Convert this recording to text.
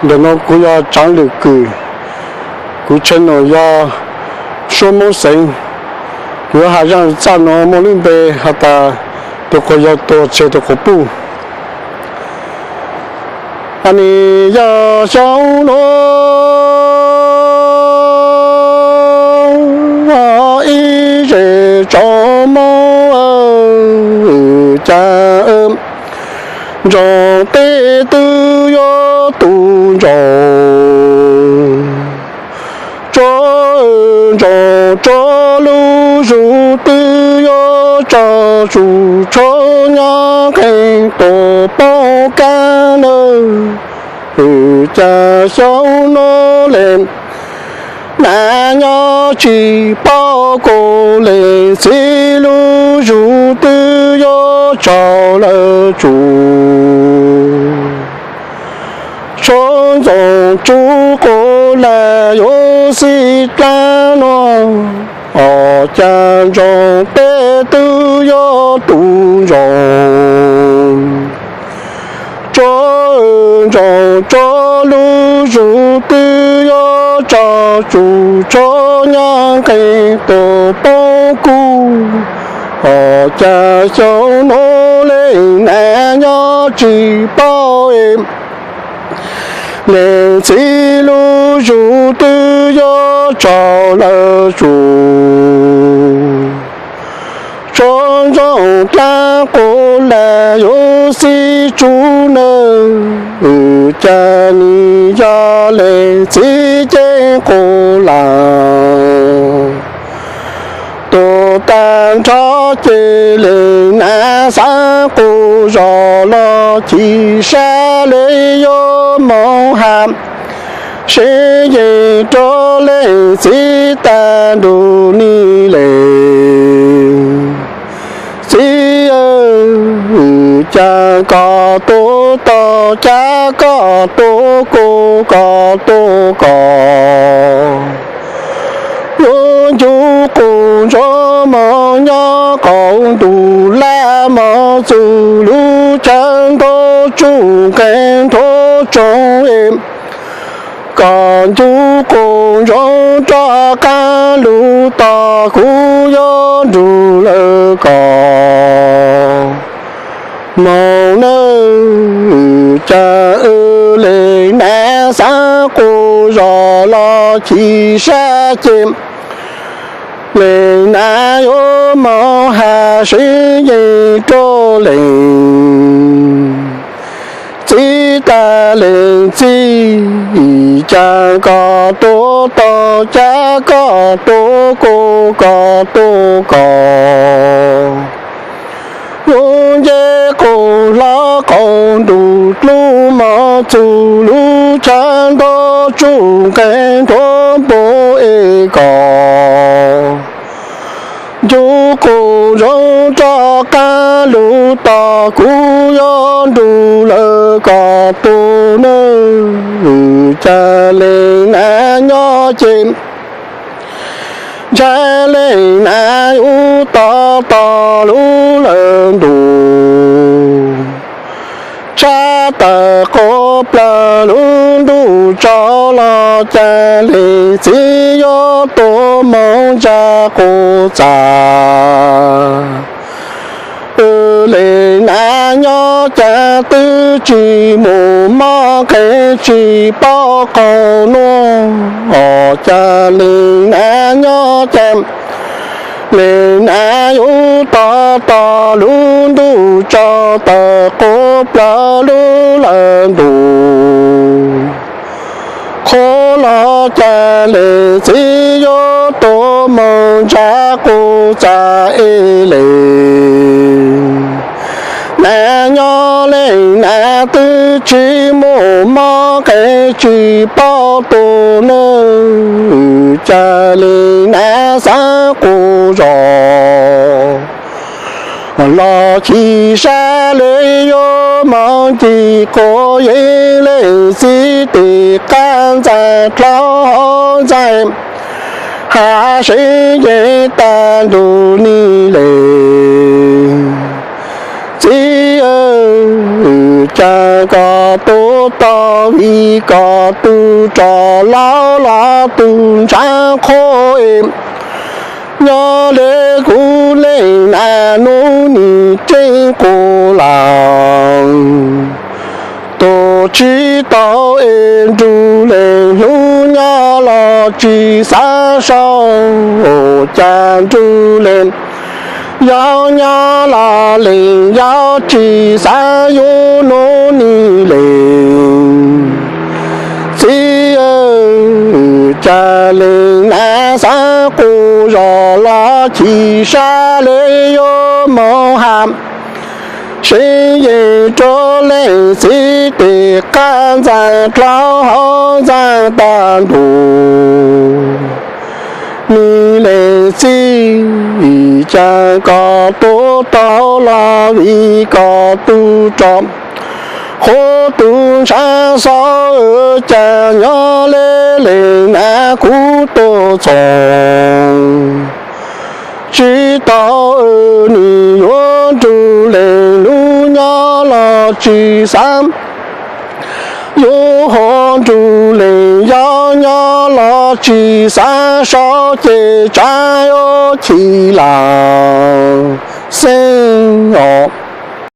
Ntawm no kuv yog Tsaav Lwm Kws, kuv channel yog Suab Moob Xeev. Kuv yuav has zaj txaj no muaj lub npe has tas tus quas yawg tuag tseg tus quas puj. Anis yog xyoo no ib zes tsaus moo, cas ntsoov tej twb yuav tu ntsoov, tso ntsoov tso lub zug twb yuav tso tsum tsho nyob qee tus poob kab nawb. Cas xyoo no le nas nyob tsis paub kuv leej txiv lub zug twb yuav tsaus lawm tsum tsho ntxoov tsub quv lawm yuav xij dlaab no, os cas ntsoov tej twb yuav tu ntsoov, tso ntsoov tso lub zug twb yuav tso tsum tsho nyob qee tus poob kub, os cas xyoo no leej nas nyob tsis paub leej txiv lub zug twb yuav tsaus lawm tsum tsho ntxoov dlaab quv lawm yuav xij tsub nawb. Cas nim yog leej txiv ceeb quv lawm tus tag nrho ces leej nas xaav quv zos los chim sab le yuav moog has sib yeej rua leej txiv tag nrug ni le. Txiv, cas koj tuaj tog, cas koj tuaj kuv, koj tuaj koj, yuav ncu quv ntsoov moog nyob qaum ntuj laj moog txug lub chaw ntuj tsuj nqe nruab tsoog es, koj ncu quv ntsoov rov qaab lug tog, kuv yuav nrug lawv koj moog nawb. Cas leej nas xaav quv zos los chim sab ces leej nas yuav moog has sib yeej rua leej txiv tag, leej txiv, cas koj tuaj tog, cas koj tuaj kuv, koj tuaj koj, yuav nce quv hlo qaum ntuj dlub moog txug lub chaw ntuj tsuj nqe nruab npua es koj ncu quv ntsoov rov qaab lug tog, kuv yuav nrug lawv koj tuaj nawb. Cas leej nas nyob ces ntshai leej nas yuav tog tog lub lawv ntuj, tshab tawm quv plawg lub ntuj tsaus los, cas leej txiv yuav tuaj moog ntsa quv txaj. Leej nas nyob cas twb tsis mus mob nqe tsis paub qaug nuav, os cas leej nas nyob cas leej nas yuav tog tog lub ntuj tsaus tawm quv plawg lub lawv ntuj, qhuav los cas leej txiv yuav tuaj moog ntsa quv txaj es leej nas nyob leej nas twb tsis mus mob nqe tsis paub tuag nawb. Cas leej nas xaav quv zos los chim sab le yuav moog ncig quas yeeb leej txiv tim qab ntxaij dlhau hauv ntxaij, has sib yeej tag nrug ni le. Txiv, Cas koj tuaj tau vim koj tug rog laus los tug ntshav qhua es, nyob le kuv leej nam hnub nim ceeb quas lawm. Tuaj tsis tau es nrug leej hlub nyob los tsis xav sau, cas nrug leej yau nyob los leej yau tsis xav yuav hnub nim leej txiv. Cas leej nam xav quas zog los chim sab le yuav moog has, seev yeej rua leej txiv tes qab ntxaa dlhau hauv ntxaa tag nrug. Nim leej txiv, cas koj tuaj tau los vim koj tug rog qhua tug ntshav xauv, cas nyob le leej nam kuv tuaj txog tsis tau, nim yuav nrug leej hlub nyob los tsis xav yuav hov, nrug leej yau nyob los tsis xav sau, ces tsav yuav chim lawm xeeb os.